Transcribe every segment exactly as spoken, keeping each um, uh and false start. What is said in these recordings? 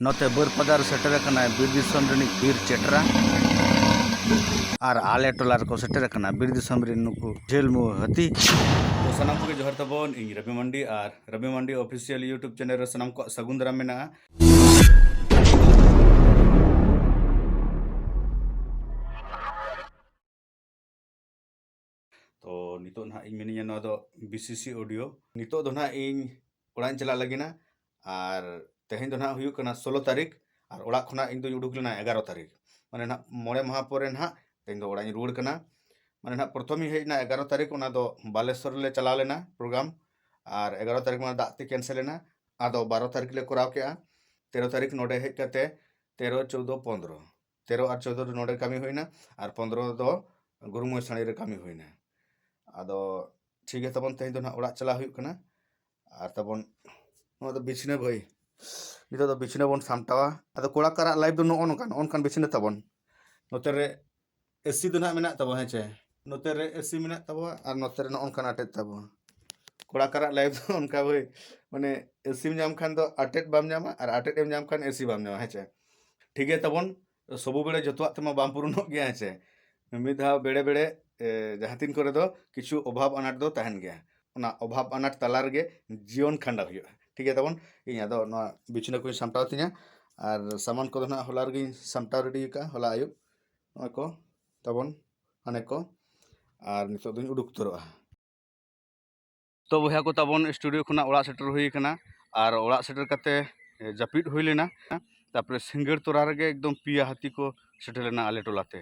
ᱱᱚᱛᱮ ᱵᱟᱹᱨᱯᱟᱫᱟ ᱨᱮ ᱥᱮᱴᱮᱨ ᱟᱠᱟᱱᱟᱭ ᱵᱤᱨ ᱫᱤᱥᱚᱢ ᱨᱤᱱᱤᱡ ᱵᱤᱨ ᱪᱮᱴᱨᱟ᱾ ᱟᱨ ᱟᱞᱮ ᱴᱚᱞᱟ ᱨᱮᱠᱚ ᱥᱮᱴᱮᱨ ᱟᱠᱟᱱᱟ ᱵᱤᱨ ᱫᱤᱥᱚᱢ ᱨᱤᱱ ᱱᱩᱠᱩ ᱡᱷᱟᱹᱞ ᱢᱩ ᱦᱟᱹᱛᱤ᱾ ᱛᱚ ᱥᱟᱱᱟᱢ ᱠᱚᱜᱮ ᱡᱚᱦᱟᱨ ᱛᱟᱵᱚᱱ, ᱤᱧ ᱨᱚᱵᱤ ᱢᱟᱱᱰᱤ ᱟᱨ ᱨᱚᱵᱤ ᱢᱟᱱᱰᱤ Official YouTube channel ᱨᱮ ᱥᱟᱱᱟᱢ ᱠᱚᱣᱟᱜ ᱥᱟᱹᱜᱩᱱ ᱫᱟᱨᱟᱢ ᱢᱮᱱᱟᱜᱼᱟ᱾ ᱛᱚ ᱱᱤᱛᱚᱜ ᱱᱟᱦᱟᱜ ᱤᱧ ᱢᱤᱱᱟᱹᱧᱟ ᱱᱚᱣᱟ ᱫᱚ BCC Audio᱾ ᱱᱤᱛᱚᱜ ᱫᱚ ᱱᱟᱦᱟᱜ ᱤᱧ ᱚᱲᱟᱜ ᱤᱧ ᱪᱟᱞᱟᱜ ᱞᱟᱹᱜᱤᱫ ᱱᱟ᱾ ᱟᱨ ᱛᱮᱦᱮᱧ ᱫᱚ ᱱᱟᱦᱟᱜ ᱦᱩᱭᱩᱜ ᱠᱟᱱᱟ ᱥᱳᱞᱳ ᱛᱟᱹᱨᱤᱠᱷ, ᱟᱨ ᱚᱲᱟᱜ ᱠᱷᱚᱱᱟᱜ ᱤᱧ ᱫᱚᱧ ᱩᱰᱩᱠ ᱞᱮᱱᱟ ᱮᱜᱟᱨᱚ ᱛᱟᱹᱨᱤᱠᱷ᱾ ᱢᱟᱱᱮ ᱱᱟᱦᱟᱜ ᱢᱚᱬᱮ ᱢᱟᱦᱟ ᱯᱚᱨᱮ ᱱᱟᱦᱟᱜ ᱛᱮᱦᱮᱧ ᱫᱚ ᱚᱲᱟᱜ ᱤᱧ ᱨᱩᱣᱟᱹᱲ ᱠᱟᱱᱟ᱾ ᱢᱟᱱᱮ ᱱᱟᱦᱟᱜ ᱯᱨᱚᱛᱷᱚᱢ ᱤᱧ ᱦᱮᱡ ᱮᱱᱟ ᱮᱜᱟᱨᱚ ᱛᱟᱹᱨᱤᱠᱷ, ᱚᱱᱟ ᱫᱚ ᱵᱟᱞᱮᱥᱚᱨ ᱞᱮ ᱪᱟᱞᱟᱣ ᱞᱮᱱᱟ program, ᱟᱨ ᱮᱜᱟᱨᱚ ᱛᱟᱹᱨᱤᱠᱷ ᱢᱟ ᱫᱟᱜ ᱛᱮ cancel ᱮᱱᱟ᱾ ᱟᱫᱚ ᱵᱟᱨᱚ ᱛᱟᱹᱨᱤᱠᱷ ᱞᱮ ᱠᱚᱨᱟᱣ ᱠᱮᱜᱼᱟ᱾ ᱛᱮᱨᱚ ᱛᱟᱹᱨᱤᱠᱷ ᱱᱚᱰᱮ ᱦᱮᱡ ᱠᱟᱛᱮ ᱛᱮᱨᱚ, ᱪᱳᱫᱽᱫᱚ, ᱯᱚᱱᱫᱽᱨᱚ, ᱛᱮᱨᱚ ᱟᱨ ᱪᱳᱫᱽᱫᱚ ᱱᱚᱰᱮ ᱠᱟᱹᱢᱤ ᱦᱩᱭᱱᱟ, ᱟᱨ ᱯᱚᱱᱫᱽᱨᱚ ᱫᱚ ᱜᱩᱨᱩ ᱢᱚᱦᱮᱥᱟᱬᱤ ᱨᱮ ᱠᱟᱹᱢᱤ ᱦᱩᱭᱱᱟ᱾ ᱟᱫᱚ ᱴᱷᱤᱠ ᱜᱮᱭᱟ ᱛᱟᱵᱚᱱ, ᱛᱮᱦᱮᱧ ᱫᱚ ᱱᱟᱦᱟᱜ ᱚᱲᱟᱜ ᱪᱟᱞᱟᱣ ᱦᱩᱭᱩᱜ ᱠᱟᱱᱟ᱾ ᱟᱨ ᱛᱟᱵᱚᱱ ᱱᱚᱣᱟ ᱫᱚ ᱵᱤᱪᱷᱱᱟᱹ ᱵᱷᱟᱹᱭ, ᱱᱤᱛᱚᱜ ᱫᱚ ᱵᱤᱪᱷᱱᱟᱹ ᱵᱚᱱ ᱥᱟᱢᱴᱟᱣᱟ᱾ ᱟᱫᱚ ᱠᱚᱲᱟ ᱠᱟᱨᱟᱜ life ᱫᱚ ᱱᱚᱜᱼᱚ ᱱᱚᱝᱠᱟᱱ, ᱱᱚᱜᱼᱚ ᱱᱚᱝᱠᱟᱱ ᱵᱤᱪᱷᱱᱟᱹ ᱛᱟᱵᱚᱱ᱾ ᱱᱚᱛᱮ ᱨᱮ AC ᱫᱚ ᱱᱟᱦᱟᱜ ᱢᱮᱱᱟᱜ ᱛᱟᱵᱚᱱᱟ, ᱦᱮᱸ ᱪᱮ? ᱱᱚᱛᱮ ᱨᱮ AC ᱢᱮᱱᱟᱜ ᱛᱟᱵᱚᱱᱟ ᱟᱨ ᱱᱚᱛᱮ ᱨᱮ ᱱᱚᱜᱼᱚ ᱱᱚᱝᱠᱟᱱ ᱟᱴᱮᱫ ᱛᱟᱵᱚᱱ᱾ ᱠᱚᱲᱟ ᱠᱟᱨᱟᱜ life ᱫᱚ ᱚᱱᱠᱟ ᱵᱷᱟᱹᱭ, ᱢᱟᱱᱮ ACᱢ ᱧᱟᱢ ᱠᱷᱟᱱ ᱫᱚ ᱟᱴᱮᱫ ᱵᱟᱢ ᱧᱟᱢᱟ, ᱟᱨ ᱟᱴᱮᱫ ᱮᱢ ᱧᱟᱢ ᱠᱷᱟᱱ AC ᱵᱟᱢ ᱧᱟᱢᱟ, ᱦᱮᱸ ᱪᱮ? ᱴᱷᱤᱠ ᱜᱮᱭᱟ ᱛᱟᱵᱚᱱ, ᱥᱚᱵᱩ ᱵᱮᱲᱟ ᱡᱚᱛᱚᱣᱟᱜ ᱛᱮᱢᱟ ᱵᱟᱢ ᱯᱩᱨᱩᱱᱚᱜ ᱜᱮᱭᱟ, ᱦᱮᱸ ᱪᱮ? ᱢᱤᱫ ᱫᱷᱟᱣ ᱵᱮᱲᱮ ᱵᱮᱲᱮ, ᱮ, ᱡᱟᱦᱟᱸ ᱛᱤᱱ ᱠᱚᱨᱮ ᱫᱚ ᱠᱤᱪᱷᱩ ᱚᱵᱷᱟᱵᱽ ᱟᱱᱟᱴ ᱫᱚ ᱛᱟᱦᱮᱱ ᱜᱮᱭᱟ᱾ ᱚᱱᱟ ᱚᱵᱷᱟᱵᱽ ᱟᱱᱟᱴ ᱛᱟᱞᱟ ᱨᱮᱜᱮ ᱡᱤᱭᱚᱱ ᱠᱷᱟᱸᱰᱟᱣ ᱦᱩᱭᱩᱜᱼᱟ᱾ ᱴᱷᱤᱠ ᱜᱮᱭᱟ ᱛᱟᱵᱚᱱ, ᱤᱧ ᱟᱫᱚ ᱱᱚᱣᱟ ᱵᱤᱪᱷᱱᱟᱹ ᱠᱚᱧ ᱥᱟᱢᱴᱟᱣ ᱛᱤᱧᱟ, ᱟᱨ ᱥᱟᱢᱟᱱ ᱠᱚᱫᱚ ᱱᱟᱦᱟᱜ ᱦᱚᱞᱟ ᱨᱮᱜᱮᱧ ᱥᱟᱢᱴᱟᱣ ready ᱟᱠᱟᱫᱼᱟ, ᱦᱚᱞᱟ ᱟᱹᱭᱩᱵ᱾ ᱱᱚᱜᱼᱚᱭ ᱠᱚ ᱛᱟᱵᱚᱱ, ᱦᱟᱱᱮ ᱠᱚ, ᱟᱨ ᱱᱤᱛᱚᱜ ᱫᱚᱧ ᱩᱰᱩᱠ ᱩᱛᱟᱹᱨᱚᱜᱼᱟ᱾ ᱛᱚ ᱵᱚᱭᱦᱟ ᱠᱚ, ᱛᱟᱵᱚᱱ studio ᱠᱷᱚᱱᱟᱜ ᱚᱲᱟᱜ ᱥᱮᱴᱮᱨ ᱦᱩᱭ ᱟᱠᱟᱱᱟ, ᱟᱨ ᱚᱲᱟᱜ ᱥᱮᱴᱮᱨ ᱠᱟᱛᱮ, ᱮ, ᱡᱟᱹᱯᱤᱫ ᱦᱩᱭ ᱞᱮᱱᱟ᱾ ᱛᱟᱨᱯᱚᱨᱮ ᱥᱤᱸᱜᱟᱹᱲ ᱛᱚᱨᱟ ᱨᱮᱜᱮ ᱮᱠᱫᱚᱢ ᱯᱮᱭᱟ ᱦᱟᱹᱛᱤ ᱠᱚ ᱥᱮᱴᱮᱨ ᱞᱮᱱᱟ ᱟᱞᱮ ᱴᱚᱞᱟ ᱛᱮ᱾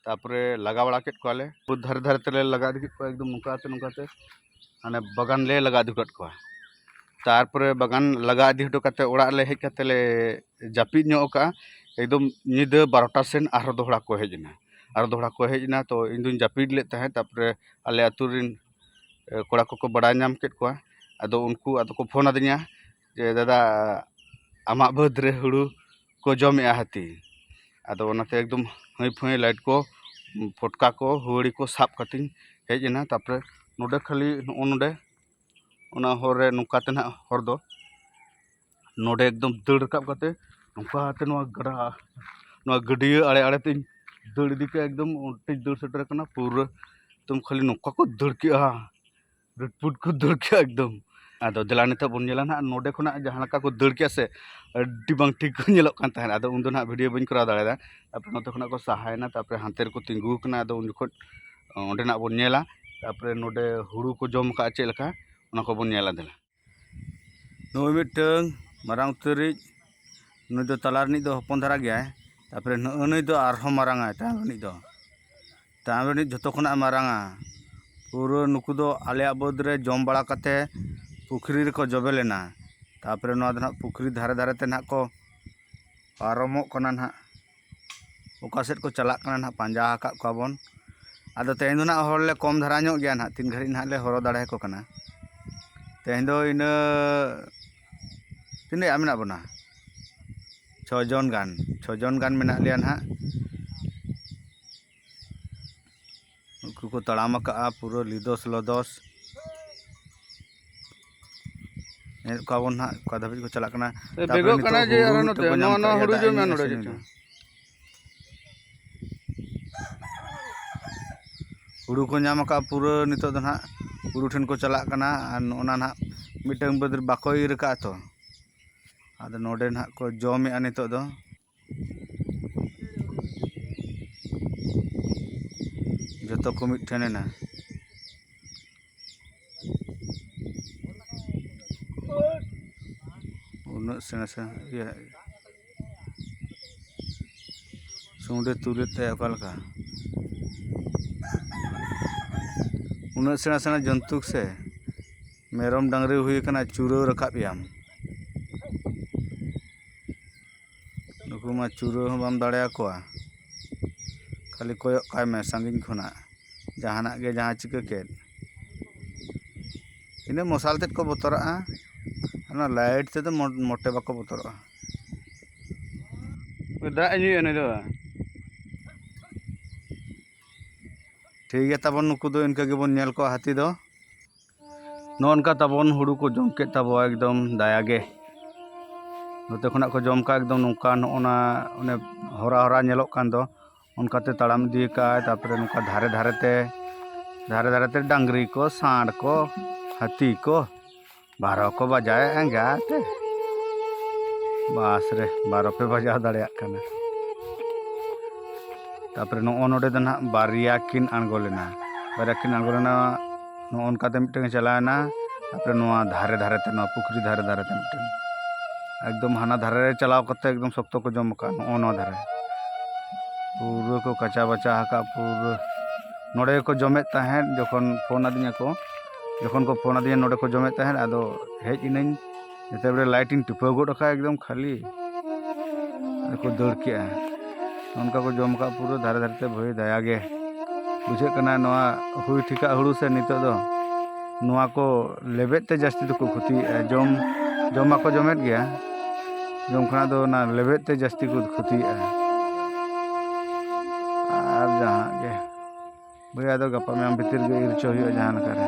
ᱛᱟᱨᱯᱚᱨᱮ ᱞᱟᱜᱟ ᱵᱟᱲᱟ ᱠᱮᱫ ᱠᱚᱣᱟᱞᱮ, ᱵᱟᱹᱫᱽ ᱫᱷᱟᱨᱮ ᱫᱷᱟᱨᱮ ᱛᱮᱞᱮ ᱞᱟᱜᱟ ᱤᱫᱤ ᱠᱮᱫ ᱠᱚᱣᱟ, ᱮᱠᱫᱚᱢ ᱱᱚᱝᱠᱟ ᱠᱟᱛᱮ, ᱱᱚᱝᱠᱟ ᱛᱮ, ᱦᱟᱱᱮ ᱵᱟᱜᱟᱱ ᱞᱮ ᱞᱟᱜᱟ ᱤᱫᱤ ᱦᱚᱴᱚ ᱠᱟᱫ ᱠᱚᱣᱟ᱾ ᱛᱟᱨᱯᱚᱨᱮ ᱵᱟᱜᱟᱱ ᱞᱟᱜᱟ ᱤᱫᱤ ᱦᱚᱴᱚ ᱠᱟᱛᱮ ᱚᱲᱟᱜ ᱞᱮ ᱦᱮᱡ ᱠᱟᱛᱮ ᱞᱮ ᱡᱟᱹᱯᱤᱫ ᱧᱚᱜ ᱠᱟᱜᱼᱟ᱾ ᱮᱠᱫᱚᱢ ᱧᱤᱫᱟᱹ ᱵᱟᱨᱚᱴᱟ ᱥᱮᱱ ᱟᱨᱦᱚᱸ ᱫᱚᱦᱲᱟ ᱠᱚ ᱦᱮᱡ ᱮᱱᱟ, ᱟᱨᱦᱚᱸ ᱫᱚᱦᱲᱟ ᱠᱚ ᱦᱮᱡ ᱮᱱᱟ᱾ ᱛᱚ ᱤᱧ ᱫᱩᱧ ᱡᱟᱹᱯᱤᱫ ᱞᱮᱫ ᱛᱟᱦᱮᱸᱫ, ᱛᱟᱨᱯᱚᱨᱮ ᱟᱞᱮ ᱟᱹᱛᱩ ᱨᱮᱱ, ᱮ, ᱠᱚᱲᱟ ᱠᱚᱠᱚ ᱵᱟᱲᱟᱭ ᱧᱟᱢ ᱠᱮᱫ ᱠᱚᱣᱟ᱾ ᱟᱫᱚ ᱩᱱᱠᱩ ᱟᱫᱚ ᱠᱚ ᱯᱷᱳᱱ ᱟᱹᱫᱤᱧᱟ ᱡᱮ, "ᱫᱟᱫᱟ, ᱟᱢᱟᱜ ᱵᱟᱹᱫᱽ ᱨᱮ ᱦᱩᱲᱩ ᱠᱚ ᱡᱚᱢᱮᱜᱼᱟ ᱦᱟᱹᱛᱤ᱾" ᱟᱫᱚ ᱚᱱᱟᱛᱮ ᱮᱠᱫᱚᱢ ᱦᱟᱺᱭ ᱯᱷᱟᱺᱭ light ᱠᱚ, ᱯᱷᱚᱴᱠᱟ ᱠᱚ, ᱦᱩᱣᱟᱹᱲᱤ ᱠᱚ ᱥᱟᱵ ᱠᱟᱛᱮᱧ ᱦᱮᱡ ᱮᱱᱟ᱾ ᱛᱟᱨᱯᱚᱨᱮ ᱱᱚᱰᱮ ᱠᱷᱟᱹᱞᱤ ᱱᱚᱜᱼᱚ ᱱᱚᱰᱮ ᱚᱱᱟ ᱦᱚᱨ ᱨᱮ ᱱᱚᱝᱠᱟ ᱛᱮ ᱱᱟᱦᱟᱜ ᱦᱚᱨ ᱫᱚ, ᱱᱚᱰᱮ ᱮᱠᱫᱚᱢ ᱫᱟᱹᱲ ᱨᱟᱠᱟᱵ ᱠᱟᱛᱮ ᱱᱚᱝᱠᱟ ᱠᱟᱛᱮ ᱱᱚᱣᱟ ᱜᱟᱰᱟ, ᱱᱚᱣᱟ ᱜᱟᱹᱰᱭᱟᱹ ᱟᱲᱮ ᱟᱲᱮ ᱛᱮᱧ ᱫᱟᱹᱲ ᱤᱫᱤ ᱠᱮᱜᱼᱟ, ᱮᱠᱫᱚᱢ ᱚᱱᱛᱮᱧ ᱫᱟᱹᱲ ᱥᱮᱴᱮᱨ ᱟᱠᱟᱱᱟ᱾ ᱯᱩᱨᱟᱹ ᱮᱠᱫᱚᱢ ᱠᱷᱟᱹᱞᱤ ᱱᱚᱝᱠᱟ ᱠᱚ ᱫᱟᱹᱲ ᱠᱮᱜᱼᱟ, ᱨᱩᱴᱯᱩᱴ ᱠᱚ ᱫᱟᱹᱲ ᱠᱮᱜᱼᱟ ᱮᱠᱫᱚᱢ᱾ ᱟᱫᱚ ᱫᱮᱞᱟ ᱱᱤᱛᱚᱜ ᱵᱚᱱ ᱧᱮᱞᱟ ᱱᱟᱦᱟᱜ ᱱᱚᱰᱮ ᱠᱷᱚᱱᱟᱜ ᱡᱟᱦᱟᱸ ᱞᱮᱠᱟ ᱠᱚ ᱫᱟᱹᱲ ᱠᱮᱜᱼᱟ ᱥᱮ, ᱟᱹᱰᱤ ᱵᱟᱝ ᱴᱷᱤᱠ ᱠᱚ ᱧᱮᱞᱚᱜ ᱠᱟᱱ ᱛᱟᱦᱮᱸᱫ᱾ ᱟᱫᱚ ᱩᱱᱫᱚ ᱱᱟᱦᱟᱜ ᱵᱷᱤᱰᱤᱭᱳ ᱵᱟᱹᱧ ᱠᱚᱨᱟᱣ ᱫᱟᱲᱮᱭᱟᱫᱟ᱾ ᱛᱟᱨᱯᱚᱨᱮ ᱱᱚᱛᱮ ᱠᱷᱚᱱᱟᱜ ᱠᱚ ᱥᱟᱦᱟᱭᱮᱱᱟ, ᱛᱟᱨᱯᱚᱨᱮ ᱦᱟᱱᱛᱮ ᱨᱮᱠᱚ ᱛᱤᱸᱜᱩ ᱟᱠᱟᱱᱟ᱾ ᱟᱫᱚ ᱩᱱ ᱡᱚᱠᱷᱚᱱ ᱚᱸᱰᱮᱱᱟᱜ ᱵᱚᱱ ᱧᱮᱞᱟ, ᱛᱟᱨᱯᱚᱨᱮ ᱱᱚᱰᱮ ᱦᱩᱲᱩ ᱠᱚ ᱡᱚᱢ ᱟᱠᱟᱫᱼᱟ ᱪᱮᱫ ᱞᱮᱠᱟ, ᱚᱱᱟ ᱠᱚᱵᱚᱱ ᱧᱮᱞᱟ᱾ ᱫᱮᱞᱟ, ᱱᱩᱭ ᱢᱤᱫᱴᱟᱹᱝ ᱢᱟᱨᱟᱝ ᱩᱛᱟᱹᱨᱤᱡ, ᱱᱩᱭ ᱫᱚ ᱛᱟᱞᱟ ᱨᱤᱱᱤᱡ ᱫᱚ ᱦᱚᱯᱚᱱ ᱫᱷᱟᱨᱟ ᱜᱮᱭᱟᱭ, ᱛᱟᱨᱯᱚᱨᱮ ᱱᱩᱜᱼᱩ ᱱᱩᱭ ᱫᱚ ᱟᱨᱦᱚᱸ ᱢᱟᱨᱟᱝ ᱟᱭ, ᱛᱟᱭᱚᱢ ᱨᱤᱱᱤᱡ ᱫᱚ, ᱛᱟᱭᱚᱢ ᱨᱤᱱᱤᱡ ᱡᱷᱚᱛᱚ ᱠᱷᱚᱱᱟᱜ ᱢᱟᱨᱟᱝᱟ᱾ ᱯᱩᱨᱟᱹ ᱱᱩᱠᱩ ᱫᱚ ᱟᱞᱮᱭᱟᱜ ᱵᱟᱹᱫᱽ ᱨᱮ ᱡᱚᱢ ᱵᱟᱲᱟ ᱠᱟᱛᱮ ᱯᱩᱠᱷᱨᱤ ᱨᱮᱠᱚ ᱡᱚᱵᱮ ᱞᱮᱱᱟ᱾ ᱛᱟᱨᱯᱚᱨᱮ ᱱᱚᱣᱟ ᱫᱚ ᱱᱟᱦᱟᱜ ᱯᱩᱠᱷᱨᱤ ᱫᱷᱟᱨᱮ ᱫᱷᱟᱨᱮ ᱛᱮ ᱱᱟᱦᱟᱜ ᱠᱚ ᱯᱟᱨᱚᱢᱚᱜ ᱠᱟᱱᱟ ᱱᱟᱦᱟᱜ᱾ ᱚᱠᱟ ᱥᱮᱫ ᱠᱚ ᱪᱟᱞᱟᱜ ᱠᱟᱱᱟ ᱱᱟᱦᱟᱜ, ᱯᱟᱸᱡᱟ ᱟᱠᱟᱫ ᱠᱚᱣᱟ ᱵᱚᱱ᱾ ᱟᱫᱚ ᱛᱮᱦᱮᱧ ᱫᱚ ᱱᱟᱦᱟᱜ ᱦᱚᱲ ᱞᱮ ᱠᱚᱢ ᱫᱷᱟᱨᱟ ᱧᱚᱜ ᱜᱮᱭᱟ ᱱᱟᱦᱟᱜ, ᱛᱤᱱ ᱜᱷᱟᱹᱲᱤᱡ ᱱᱟᱦᱟᱜ ᱞᱮ ᱦᱚᱨᱦᱚ ᱫᱟᱲᱮ ᱟᱠᱚ ᱠᱟᱱᱟ᱾ ᱛᱮᱦᱮᱧ ᱫᱚ ᱤᱱᱟᱹ ᱛᱤᱱᱟᱹᱜ ᱢᱮᱱᱟᱜ ᱵᱚᱱᱟ? ᱪᱷᱚ ᱡᱚᱱ ᱜᱟᱱ, ᱪᱷᱚ ᱡᱚᱱ ᱜᱟᱱ ᱢᱮᱱᱟᱜ ᱞᱮᱭᱟ ᱱᱟᱦᱟᱜ᱾ ᱩᱱᱠᱩ ᱠᱚ ᱛᱟᱲᱟᱢ ᱟᱠᱟᱫᱼᱟ ᱯᱩᱨᱟᱹ ᱞᱤᱫᱚᱥ ᱞᱚᱫᱚᱥ᱾ ᱧᱮᱞᱮᱫ ᱠᱚᱣᱟ ᱵᱚᱱ ᱱᱟᱦᱟᱜ ᱚᱠᱟ ᱫᱷᱟᱹᱵᱤᱡ ᱠᱚ ᱪᱟᱞᱟᱜ ᱠᱟᱱᱟ᱾ ᱮ, ᱛᱟᱨᱯᱚᱨᱮ ᱵᱮᱜᱚᱜ ᱱᱤᱛᱚᱜ ᱠᱟᱱᱟ ᱡᱮ ᱦᱩᱲᱩ ᱟᱨᱦᱚᱸ ᱢᱤᱫᱴᱮᱱ ᱱᱚᱛᱮ, ᱠᱚ ᱧᱟᱢ ᱱᱚᱣᱟ, ᱱᱚᱣᱟ ᱠᱟᱜᱼᱟ, ᱦᱩᱲᱩ ᱫᱟᱜ ᱡᱚᱢ ᱧᱩ ᱢᱮ ᱱᱟᱥᱮ ᱱᱚᱰᱮ ᱧᱩ᱾ ᱪᱮᱫ ᱪᱚᱝ᱾ ᱦᱩᱲᱩ ᱠᱚ ᱧᱟᱢ ᱟᱠᱟᱫᱼᱟ ᱯᱩᱨᱟᱹ᱾ ᱱᱤᱛᱚᱜ ᱫᱚ ᱱᱟᱦᱟᱜ ᱦᱩᱲᱩ ᱴᱷᱮᱱ ᱠᱚ ᱪᱟᱞᱟᱜ ᱠᱟᱱᱟ᱾ ᱟᱨ ᱱᱚᱜᱼᱚ ᱱᱟ ᱱᱟᱦᱟᱜ ᱢᱤᱫᱴᱟᱝ ᱵᱟᱹᱫᱽ ᱨᱮ ᱵᱟᱠᱚ ᱤᱨ ᱟᱠᱟᱫᱼᱟ ᱛᱚ, ᱟᱫᱚ ᱱᱚᱰᱮ ᱱᱟᱦᱟᱜ ᱠᱚ ᱡᱚᱢᱮᱜᱼᱟ ᱱᱤᱛᱚᱜ ᱫᱚ᱾ ᱡᱚᱛᱚ ᱠᱚ ᱢᱤᱫ ᱴᱷᱮᱱ ᱮᱱᱟ᱾ ᱩᱱᱟᱹᱜ ᱥᱮᱬᱟ ᱥᱮᱬᱟ ᱤᱭᱟᱹ, ᱥᱩᱸᱰᱮ ᱛᱩᱞᱮᱫ ᱛᱟᱭᱟ ᱚᱠᱟ ᱞᱮᱠᱟ? ᱩᱱᱟᱹᱜ ᱥᱮᱬᱟ ᱥᱮᱬᱟ ᱡᱚᱱᱛᱩ ᱥᱮ, ᱢᱮᱨᱚᱢ ᱰᱟᱝᱨᱤ ᱦᱩᱭ ᱟᱠᱟᱱᱟ, ᱪᱩᱨᱟᱹᱣ ᱨᱟᱠᱟᱵ ᱮᱭᱟᱢ᱾ ᱱᱩᱠᱩ ᱢᱟ ᱪᱩᱨᱟᱹ ᱦᱚᱸ ᱵᱟᱢ ᱫᱟᱲᱮᱭᱟᱠᱚᱣᱟ, ᱠᱷᱟᱹᱞᱤ ᱠᱚᱭᱚᱜ ᱠᱟᱭ ᱢᱮ ᱥᱟᱺᱜᱤᱧ ᱠᱷᱚᱱᱟᱜ, ᱡᱟᱦᱟᱱᱟᱜ ᱜᱮ ᱡᱟᱦᱟᱸ ᱪᱤᱠᱟᱹ ᱠᱮᱫ᱾ ᱤᱱᱟᱹ ᱢᱚᱥᱟᱞ ᱛᱮᱫ ᱠᱚ ᱵᱚᱛᱚᱨᱟᱜᱼᱟ, ᱚᱱᱟ ᱞᱟᱭᱤᱴ ᱛᱮᱫᱚ ᱢᱚ-, ᱢᱚᱴᱮ ᱵᱟᱠᱚ ᱵᱚᱛᱚᱨᱚᱜᱼᱟ᱾ ᱫᱟᱜ ᱮ ᱧᱩᱭᱟ ᱱᱩᱭ ᱫᱚ᱾ ᱴᱷᱤᱠ ᱜᱮᱭᱟ ᱛᱟᱵᱚᱱ, ᱱᱩᱠᱩ ᱫᱚ ᱤᱱᱠᱟᱹ ᱜᱮᱵᱚᱱ ᱧᱮᱞ ᱠᱚᱣᱟ ᱦᱟᱹᱛᱤ ᱫᱚ᱾ ᱱᱚᱜᱼᱚ ᱱᱚᱝᱠᱟ ᱛᱟᱵᱚᱱ ᱦᱩᱲᱩ ᱠᱚ ᱡᱚᱢ ᱠᱮᱫ ᱛᱟᱵᱚᱣᱟ ᱮᱠᱫᱚᱢ ᱫᱟᱭᱟ ᱜᱮ᱾ ᱱᱚᱛᱮ ᱠᱷᱚᱱᱟᱜ ᱠᱚ ᱡᱚᱢ ᱠᱟᱜᱼᱟ ᱮᱠᱫᱚᱢ ᱱᱚᱝᱠᱟ, ᱱᱚᱜᱼᱚ ᱱᱟ ᱚᱱᱮ ᱦᱚᱨᱟ ᱦᱚᱨᱟ ᱧᱮᱞᱚᱜ ᱠᱟᱱ ᱫᱚ, ᱚᱱᱠᱟᱛᱮ ᱛᱟᱲᱟᱢ ᱤᱫᱤ ᱠᱟᱜᱼᱟᱭ᱾ ᱛᱟᱨᱯᱚᱨᱮ ᱱᱚᱝᱠᱟ ᱫᱷᱟᱨᱮ ᱫᱷᱟᱨᱮ ᱛᱮ, ᱫᱷᱟᱨᱮ ᱫᱷᱟᱨᱮ ᱛᱮ ᱰᱟᱝᱨᱤ ᱠᱚ, ᱥᱟᱸᱰ ᱠᱚ, ᱦᱟᱹᱛᱤ ᱠᱚ, ᱵᱟᱨᱚ ᱠᱚ ᱵᱟᱡᱟᱣᱮᱫ ᱮᱸᱜᱟᱛᱮ᱾ ᱵᱟᱥ ᱨᱮ ᱵᱟᱨᱚ ᱯᱮ ᱵᱟᱡᱟᱣ ᱫᱟᱲᱮᱭᱟᱜ ᱠᱟᱱᱟ᱾ ᱛᱟᱨᱯᱚᱨᱮ ᱱᱚᱜᱼᱚ ᱱᱚᱰᱮ ᱫᱚ ᱱᱟᱦᱟᱜ ᱵᱟᱨᱭᱟ ᱠᱤᱱ ᱟᱬᱜᱚ ᱞᱮᱱᱟ, ᱵᱟᱨᱭᱟ ᱠᱤᱱ ᱟᱬᱜᱚ ᱞᱮᱱᱟ᱾ ᱱᱚᱜᱼᱚ ᱱᱚᱝᱠᱟ ᱛᱮ ᱢᱤᱫᱴᱟᱝ ᱮ ᱪᱟᱞᱟᱣᱮᱱᱟ, ᱛᱟᱨᱯᱚᱨᱮ ᱱᱚᱣᱟ ᱫᱷᱟᱨᱮ ᱫᱷᱟᱨᱮ ᱛᱮ, ᱱᱚᱣᱟ ᱯᱩᱠᱷᱨᱤ ᱫᱷᱟᱨᱮ ᱫᱷᱟᱨᱮ ᱛᱮ ᱢᱤᱫᱴᱟᱝ, ᱮᱠᱫᱚᱢ ᱦᱟᱱᱟ ᱫᱷᱟᱨᱮ ᱨᱮ ᱪᱟᱞᱟᱣ ᱠᱟᱛᱮ ᱮᱠᱫᱚᱢ ᱥᱚᱠᱛᱚ ᱠᱚ ᱡᱚᱢ ᱟᱠᱟᱫ᱾ ᱱᱚᱜᱼᱚ ᱱᱚᱣᱟ ᱫᱷᱟᱨᱮ ᱯᱩᱨᱟᱹ ᱠᱚ ᱠᱟᱪᱟ ᱵᱟᱪᱟ ᱟᱠᱟᱫ ᱯᱩᱨᱟᱹ᱾ ᱱᱚᱰᱮ ᱜᱮᱠᱚ ᱡᱚᱢᱮᱫ ᱛᱟᱦᱮᱸᱫ ᱡᱚᱠᱷᱚᱱ ᱯᱷᱳᱱ ᱟᱹᱫᱤᱧᱟ ᱠᱚ, ᱡᱚᱠᱷᱚᱱ ᱠᱚ ᱯᱷᱳᱱ ᱟᱹᱫᱤᱧᱟ ᱱᱚᱰᱮ ᱠᱚ ᱡᱚᱢᱮᱫ ᱛᱟᱦᱮᱸᱫ, ᱟᱫᱚ ᱦᱮᱡ ᱮᱱᱟᱹᱧ, ᱡᱮᱛᱮ ᱵᱮᱲᱮ ᱞᱟᱭᱤᱴ ᱤᱧ ᱴᱤᱯᱟᱹᱣ ᱜᱚᱫ ᱠᱟᱜᱼᱟ, ᱮᱠᱫᱚᱢ ᱠᱷᱟᱹᱞᱤ ᱟᱨ ᱠᱚ ᱫᱟᱹᱲ ᱠᱮᱜᱼᱟ᱾ ᱚᱱᱠᱟ ᱠᱚ ᱡᱚᱢ ᱟᱠᱟᱫ ᱯᱩᱨᱟᱹ ᱫᱷᱟᱨᱮ ᱫᱷᱟᱨᱮ ᱛᱮ᱾ ᱵᱷᱟᱹᱭ ᱫᱟᱭᱟ ᱜᱮ ᱵᱩᱡᱷᱟᱹᱜ ᱠᱟᱱᱟ, ᱱᱚᱣᱟ ᱦᱩᱭ ᱴᱷᱤᱠᱟᱜ ᱦᱩᱲᱩ ᱥᱮ ᱱᱤᱛᱚᱜ ᱫᱚ ᱱᱚᱣᱟ ᱠᱚ ᱞᱮᱵᱮᱫ ᱛᱮ ᱡᱟᱹᱥᱛᱤ ᱫᱚᱠᱚ ᱠᱷᱚᱛᱤᱭᱮᱫᱼᱟ᱾ ᱡᱚᱢ, ᱡᱚᱢ ᱢᱟᱠᱚ ᱡᱚᱢᱮᱫ ᱜᱮᱭᱟ, ᱡᱚᱢ ᱠᱷᱚᱱᱟᱜ ᱫᱚ ᱚᱱᱟ ᱞᱮᱵᱮᱫ ᱛᱮ ᱡᱟᱹᱥᱛᱤ ᱠᱚ ᱠᱷᱚᱛᱤᱭᱮᱫᱼᱟ᱾ ᱟᱨ ᱡᱟᱦᱟᱸ ᱜᱮ ᱵᱷᱟᱹᱭ, ᱟᱫᱚ ᱜᱟᱯᱟ ᱢᱮᱭᱟᱝ ᱵᱷᱤᱛᱤᱨ ᱜᱮ ᱤᱨ ᱦᱚᱪᱚ ᱦᱩᱭᱩᱜᱼᱟ ᱡᱟᱦᱟᱸ ᱞᱮᱠᱟ ᱨᱮ᱾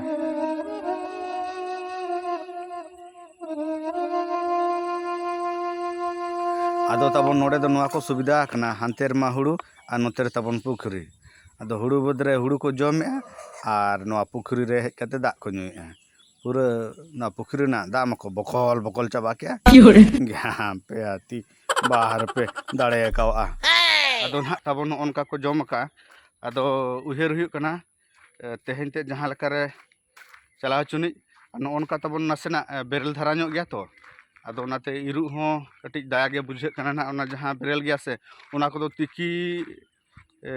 ᱟᱫᱚ ᱛᱟᱵᱚᱱ ᱱᱚᱰᱮ ᱫᱚ ᱱᱚᱣᱟ ᱠᱚ ᱥᱩᱵᱤᱫᱷᱟ ᱟᱠᱟᱱᱟ, ᱦᱟᱱᱛᱮ ᱨᱮᱢᱟ ᱦᱩᱲᱩ ᱟᱨ ᱱᱚᱛᱮ ᱨᱮ ᱛᱟᱵᱚᱱ ᱯᱩᱠᱷᱨᱤ᱾ ᱟᱫᱚ ᱦᱩᱲᱩ ᱵᱟᱹᱫᱽ ᱨᱮ ᱦᱩᱲᱩ ᱠᱚ ᱡᱚᱢᱮᱜᱼᱟ ᱟᱨ ᱱᱚᱣᱟ ᱯᱩᱠᱷᱨᱤ ᱨᱮ ᱦᱮᱡ ᱠᱟᱛᱮ ᱫᱟᱜ ᱠᱚ ᱧᱩᱭᱮᱜᱼᱟ᱾ ᱯᱩᱨᱟᱹ ᱱᱚᱣᱟ ᱯᱩᱠᱷᱨᱤ ᱨᱮᱱᱟᱜ ᱫᱟᱜ ᱢᱟᱠᱚ ᱵᱚᱠᱚᱞ ᱵᱚᱠᱚᱞ ᱪᱟᱵᱟ ᱠᱮᱜᱼᱟ᱾ ᱜᱮ ᱦᱟᱯᱮ ᱟᱹᱛᱤ ᱵᱟᱦᱨᱮ ᱯᱮ ᱫᱟᱲᱮ ᱠᱟᱣᱟᱜᱼᱟ᱾ ᱟᱫᱚ ᱱᱟᱦᱟᱜ ᱛᱟᱵᱚᱱ ᱱᱚᱜᱼᱚ ᱱᱚᱝᱠᱟ ᱠᱚ ᱡᱚᱢ ᱟᱠᱟᱜᱼᱟ᱾ ᱟᱫᱚ ᱩᱭᱦᱟᱹᱨ ᱦᱩᱭᱩᱜ ᱠᱟᱱᱟ, ᱮ, ᱛᱮᱦᱮᱧ ᱛᱮ ᱡᱟᱦᱟᱸ ᱞᱮᱠᱟᱨᱮ ᱪᱟᱞᱟᱣ ᱦᱚᱪᱚᱱᱤᱡ, ᱱᱚᱜᱼᱚ ᱱᱚᱝᱠᱟ ᱛᱟᱵᱚᱱ ᱱᱟᱥᱮᱱᱟᱜ, ᱮ, ᱵᱮᱨᱮᱞ ᱫᱷᱟᱨᱟ ᱧᱚᱜ ᱜᱮᱭᱟ ᱛᱚ, ᱟᱫᱚ ᱚᱱᱟᱛᱮ ᱤᱨᱚᱜ ᱦᱚᱸ ᱠᱟᱹᱴᱤᱡ ᱫᱟᱭᱟ ᱜᱮ ᱵᱩᱡᱷᱟᱹᱜ ᱠᱟᱱᱟ ᱱᱟᱦᱟᱜ᱾ ᱚᱱᱟ ᱡᱟᱦᱟᱸ ᱵᱮᱨᱮᱞ ᱜᱮᱭᱟ ᱥᱮ, ᱚᱱᱟ ᱠᱚᱫᱚ ᱛᱤᱠᱤ, ᱮ,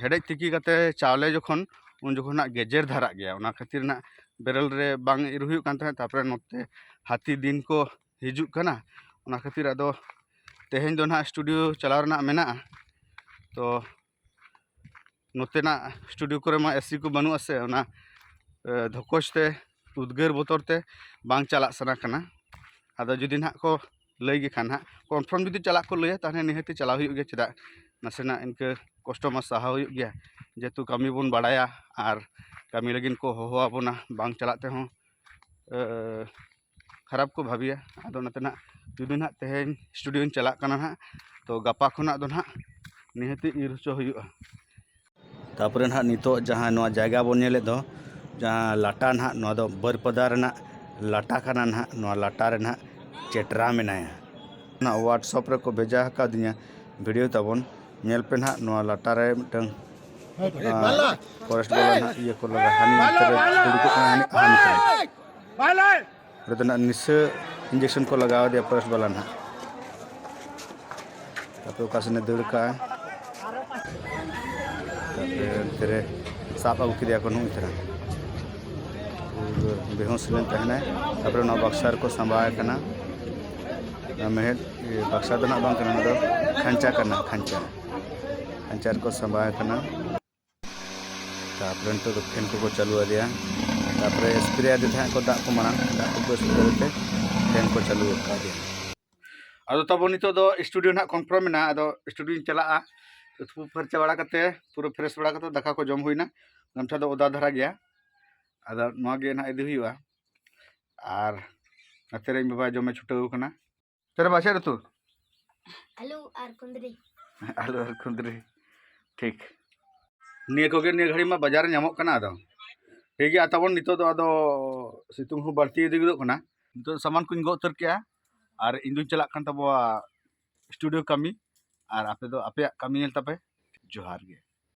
ᱦᱮᱰᱮᱡ ᱛᱤᱠᱤ ᱠᱟᱛᱮ ᱪᱟᱣᱞᱮ ᱡᱚᱠᱷᱚᱱ, ᱩᱱ ᱡᱚᱠᱷᱚᱱ ᱱᱟᱜ ᱜᱮᱡᱮᱨ ᱫᱷᱟᱨᱟᱜ ᱜᱮᱭᱟ, ᱚᱱᱟ ᱠᱷᱟᱹᱛᱤᱨ ᱱᱟᱜ ᱵᱮᱨᱮᱞ ᱨᱮ ᱵᱟᱝ ᱤᱨ ᱦᱩᱭᱩᱜ ᱠᱟᱱ ᱛᱟᱦᱮᱸᱫ᱾ ᱛᱟᱨᱯᱚᱨᱮ ᱱᱚᱛᱮ ᱦᱟᱹᱛᱤ ᱫᱤᱱ ᱠᱚ ᱦᱤᱡᱩᱜ ᱠᱟᱱᱟ, ᱚᱱᱟ ᱠᱷᱟᱹᱛᱤᱨ ᱟᱫᱚ ᱛᱮᱦᱮᱧ ᱫᱚ ᱱᱟᱦᱟᱜ ᱥᱴᱩᱰᱤᱭᱳ ᱪᱟᱞᱟᱣ ᱨᱮᱱᱟᱜ ᱢᱮᱱᱟᱜᱼᱟ᱾ ᱛᱚ ᱱᱚᱛᱮᱱᱟᱜ ᱥᱴᱩᱰᱤᱭᱳ ᱠᱚᱨᱮ ᱢᱟ ᱮᱥᱤ ᱠᱚ ᱵᱟᱹᱱᱩᱜᱼᱟ ᱥᱮ, ᱚᱱᱟ, ᱮ, ᱫᱷᱚᱠᱚᱡ ᱛᱮ, ᱩᱫᱽᱜᱟᱹᱨ ᱵᱚᱛᱚᱨ ᱛᱮ ᱵᱟᱝ ᱪᱟᱞᱟᱜ ᱥᱟᱱᱟ ᱠᱟᱱᱟ᱾ ᱟᱫᱚ ᱡᱩᱫᱤ ᱱᱟᱦᱟᱜ ᱠᱚ ᱞᱟᱹᱭ ᱜᱮ ᱠᱷᱟᱱ ᱱᱟᱦᱟᱜ, ᱠᱚᱱᱯᱷᱟᱨᱢ ᱡᱩᱫᱤ ᱪᱟᱞᱟᱜ ᱠᱚ ᱞᱟᱹᱭᱟ, ᱛᱟᱦᱚᱞᱮ ᱱᱤᱦᱟᱹᱛᱤ ᱪᱟᱞᱟᱣ ᱦᱩᱭᱩᱜ ᱜᱮᱭᱟ᱾ ᱪᱮᱫᱟᱜ, ᱱᱟᱥᱮᱱᱟᱜ ᱤᱱᱠᱟᱹ ᱠᱚᱥᱴᱚ ᱢᱟ ᱥᱟᱦᱟᱣ ᱦᱩᱭᱩᱜ ᱜᱮᱭᱟ, ᱡᱮᱦᱮᱛᱩ ᱠᱟᱹᱢᱤ ᱵᱚᱱ ᱵᱟᱲᱟᱭᱟ ᱟᱨ ᱠᱟᱹᱢᱤ ᱞᱟᱹᱜᱤᱫ ᱠᱚ ᱦᱚᱦᱚ ᱟᱵᱚᱱᱟ, ᱵᱟᱝ ᱪᱟᱞᱟᱜ ᱛᱮᱦᱚᱸ, ᱮ, ᱠᱷᱟᱨᱟᱯ ᱠᱚ ᱵᱷᱟᱹᱵᱤᱭᱟ᱾ ᱟᱫᱚ ᱚᱱᱟᱛᱮ ᱱᱟᱜ ᱡᱩᱫᱤ ᱱᱟᱦᱟᱜ ᱛᱮᱦᱮᱧ ᱥᱴᱩᱰᱤᱭᱳᱧ ᱪᱟᱞᱟᱜ ᱠᱟᱱᱟ ᱱᱟᱦᱟᱜ, ᱛᱚ ᱜᱟᱯᱟ ᱠᱷᱚᱱᱟᱜ ᱫᱚ ᱱᱟᱦᱟᱜ ᱱᱤᱦᱟᱹᱛᱤ ᱤᱨ ᱦᱚᱪᱚ ᱦᱩᱭᱩᱜᱼᱟ᱾ ᱛᱟᱯᱚᱨᱮ ᱱᱟᱦᱟᱜ ᱱᱤᱛᱚᱜ ᱡᱟᱦᱟᱸ ᱱᱚᱣᱟ ᱡᱟᱭᱜᱟ ᱵᱚᱱ ᱧᱮᱞᱮᱫ ᱫᱚ, ᱡᱟᱦᱟᱸ ᱞᱟᱴᱟ ᱱᱟᱦᱟᱜ, ᱱᱚᱣᱟ ᱫᱚ ᱵᱟᱹᱨᱯᱟᱫᱟ ᱨᱮᱱᱟᱜ ᱞᱟᱴᱟ ᱠᱟᱱᱟ ᱱᱟᱦᱟᱜ᱾ ᱱᱚᱣᱟ ᱞᱟᱴᱟ ᱨᱮ ᱱᱟᱦᱟᱜ ᱪᱮᱴᱨᱟ ᱢᱮᱱᱟᱭᱟ᱾ ᱚᱱᱟ WhatsApp ᱨᱮᱠᱚ ᱵᱷᱮᱡᱟ ᱟᱠᱟᱫᱤᱧᱟ ᱵᱷᱤᱰᱤᱭᱳ ᱛᱟᱵᱚᱱ, ᱧᱮᱞ ᱯᱮ ᱱᱟᱦᱟᱜ᱾ ᱱᱚᱣᱟ ᱞᱟᱴᱟ ᱨᱮ ᱢᱤᱫᱴᱟᱝ ᱯᱷᱚᱨᱮᱥᱴ ᱵᱟᱞᱟ ᱱᱟᱦᱟᱜ ᱤᱭᱟᱹ ᱠᱚ ᱞᱟᱜᱟ, ᱦᱟᱹᱱᱤ ᱱᱚᱛᱮ ᱨᱮ ᱫᱩᱲᱩᱵ ᱠᱟᱱᱟ, ᱦᱟᱹᱱᱤ ᱦᱟᱹᱱᱤ ᱠᱟᱱᱟ᱾ ᱚᱸᱰᱮ ᱫᱚ ᱱᱟᱦᱟᱜ ᱱᱤᱥᱟᱹ ᱤᱧᱡᱮᱠᱥᱚᱱ ᱠᱚ ᱞᱟᱜᱟᱣ ᱟᱫᱮᱭᱟ ᱯᱷᱚᱨᱮᱥᱴ ᱵᱟᱞᱟ ᱱᱟᱦᱟᱜ᱾ ᱛᱟᱯᱚᱨᱮ ᱚᱠᱟ ᱥᱮᱱᱮ ᱫᱟᱹᱲ ᱠᱟᱜᱼᱟ, ᱛᱟᱯᱚᱨᱮ ᱚᱱᱛᱮ ᱨᱮ ᱥᱟᱵ ᱟᱹᱜᱩ ᱠᱮᱫᱮᱭᱟ ᱠᱚ ᱱᱩᱭ ᱛᱷᱮᱨᱟ᱾ ᱯᱩᱨᱟᱹ ᱵᱮᱦᱳᱥ ᱞᱮᱱ ᱛᱟᱦᱮᱱᱟᱭ᱾ ᱛᱟᱯᱚᱨᱮ ᱱᱚᱣᱟ ᱵᱟᱠᱥᱟ ᱨᱮᱠᱚ ᱥᱟᱸᱵᱟᱣ ᱮ ᱠᱟᱱᱟ᱾ ᱱᱚᱣᱟ ᱢᱮᱲᱦᱮᱫ, ᱤᱭᱟᱹ, ᱵᱟᱠᱥᱟ ᱫᱚ ᱱᱟᱜ ᱵᱟᱝ ᱠᱟᱱᱟ, ᱱᱚᱣᱟ ᱫᱚ ᱠᱷᱟᱧᱪᱟ ᱠᱟᱱᱟ, ᱠᱷᱟᱧᱪᱟ᱾ ᱠᱷᱟᱧᱪᱟ ᱨᱮᱠᱚ ᱥᱟᱸᱵᱟᱣ ᱮ ᱠᱟᱱᱟ᱾ ᱛᱟᱯᱚᱨᱮ ᱱᱤᱛᱚᱜ ᱫᱚ ᱯᱷᱮᱱ ᱠᱚᱠᱚ ᱪᱟᱹᱞᱩ ᱟᱫᱮᱭᱟ᱾ ᱛᱟᱯᱚᱨᱮ ᱥᱯᱨᱮ ᱟᱫᱮ ᱛᱟᱦᱮᱸᱫ ᱠᱚ ᱫᱟᱜ ᱠᱚ ᱢᱟᱲᱟᱝ, ᱫᱟᱜ ᱠᱚᱠᱚ ᱥᱯᱨᱮ ᱟᱫᱮ ᱛᱮ ᱯᱷᱮᱱ ᱠᱚ ᱪᱟᱹᱞᱩ ᱟᱠᱟᱫᱮᱭᱟ᱾ ᱟᱫᱚ ᱛᱟᱵᱚ ᱱᱤᱛᱚᱜ ᱫᱚ ᱥᱴᱩᱰᱤᱭᱳ ᱱᱟᱦᱟᱜ ᱠᱚᱱᱯᱷᱟᱨᱢ ᱮᱱᱟ᱾ ᱟᱫᱚ ᱥᱴᱩᱰᱤᱭᱳᱧ ᱪᱟᱞᱟᱜᱼᱟ᱾ ᱛᱩᱯᱩ ᱯᱷᱟᱨᱪᱟ ᱵᱟᱲᱟ ᱠᱟᱛᱮ, ᱯᱩᱨᱟᱹ ᱯᱷᱨᱮᱥ ᱵᱟᱲᱟ ᱠᱟᱛᱮ ᱫᱟᱠᱟ ᱠᱚ ᱡᱚᱢ ᱦᱩᱭᱱᱟ᱾ ᱜᱟᱢᱪᱷᱟ ᱫᱚ ᱚᱫᱟ ᱫᱷᱟᱨᱟ ᱜᱮᱭᱟ᱾ ᱟᱫᱚ ᱱᱚᱣᱟ ᱜᱮ ᱱᱟᱦᱟᱜ ᱤᱫᱤ ᱦᱩᱭᱩᱜᱼᱟ᱾ ᱟᱨ ᱱᱚᱛᱮ ᱨᱮ ᱤᱧ ᱵᱟᱵᱟ ᱡᱚᱢᱮ ᱪᱷᱩᱴᱟᱹᱣ ᱠᱟᱱᱟ᱾ ᱪᱮᱫ ᱨᱮ ᱵᱟ, ᱪᱮᱫ ᱩᱛᱩ? ᱟᱹᱞᱩ ᱟᱨ ᱠᱩᱸᱫᱽᱨᱤ᱾ ᱟᱹᱞᱩ ᱟᱨ ᱠᱩᱸᱫᱽᱨᱤ᱾ ᱴᱷᱤᱠ᱾ ᱱᱤᱭᱟᱹ ᱠᱚᱜᱮ ᱱᱤᱭᱟᱹ ᱜᱷᱟᱹᱲᱤᱡ ᱢᱟ ᱵᱟᱡᱟᱨ ᱨᱮ ᱧᱟᱢᱚᱜ ᱠᱟᱱᱟ᱾ ᱟᱫᱚ ᱴᱷᱤᱠ ᱜᱮᱭᱟ, ᱛᱟᱵᱚᱱ ᱱᱤᱛᱚᱜ ᱫᱚ ᱟᱫᱚ ᱥᱤᱛᱩᱝ ᱦᱚᱸ ᱵᱟᱹᱲᱛᱤ ᱤᱫᱤ ᱜᱚᱫᱚᱜ ᱠᱟᱱᱟ᱾ ᱱᱤᱛᱚᱜ ᱥᱟᱢᱟᱱ ᱠᱚᱧ ᱜᱚᱜ ᱩᱛᱟᱹᱨ ᱠᱮᱜᱼᱟ ᱟᱨ ᱤᱧ ᱫᱩᱧ ᱪᱟᱞᱟᱜ ᱠᱟᱱ ᱛᱟᱵᱚᱣᱟ ᱥᱴᱩᱰᱤᱭᱳ ᱠᱟᱹᱢᱤ, ᱟᱨ ᱟᱯᱮ ᱫᱚ ᱟᱯᱮᱭᱟᱜ ᱠᱟᱹᱢᱤ ᱧᱮᱞ ᱛᱟᱯᱮ᱾ ᱡᱚᱦᱟᱨ ᱜᱮ᱾